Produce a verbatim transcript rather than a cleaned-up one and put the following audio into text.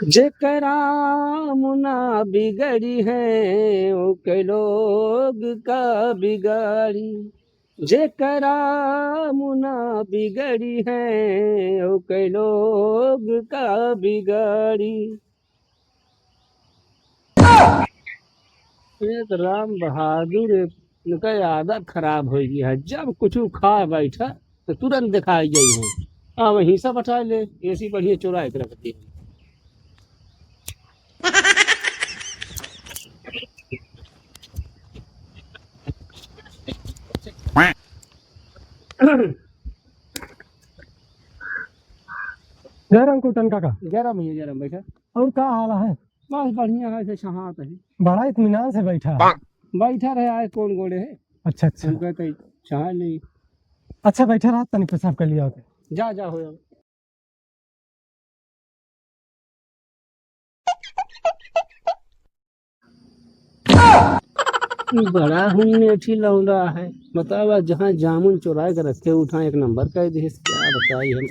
जेकरा मुना बिगड़ी है, ओके लोग का बिगाड़ी। जेकरा मुना बिगड़ी है, ओके लोग का बिगाड़ी। एक राम बहादुर, इनका आदत खराब होइ गया है। जब कुछ खा बैठा तो तुरंत दिखाई गई है। आ वहीं से बटा ले, ऐसी बढ़िया चुराए के रख दी। जय राम कुटन काका। जय राम भैया, जय राम, बैठा। और का हाल है? बस बढ़िया है, ऐसे छहात है। बड़ा इत्मीनान से बैठा। बैठा रहे, आए कौन गोड़े है? अच्छा, अच्छा। हम कहते हैं, छहा नहीं। अच्छा, बैठा रहा, तनी पेशाब कर लिया होते। जा, जा, हो जाओ। बड़ा ही नेठी लौंडा है। बतावा, जहाँ जामुन चुराए के रखे, उठा एक नंबर कह दे। क्या बताई हम।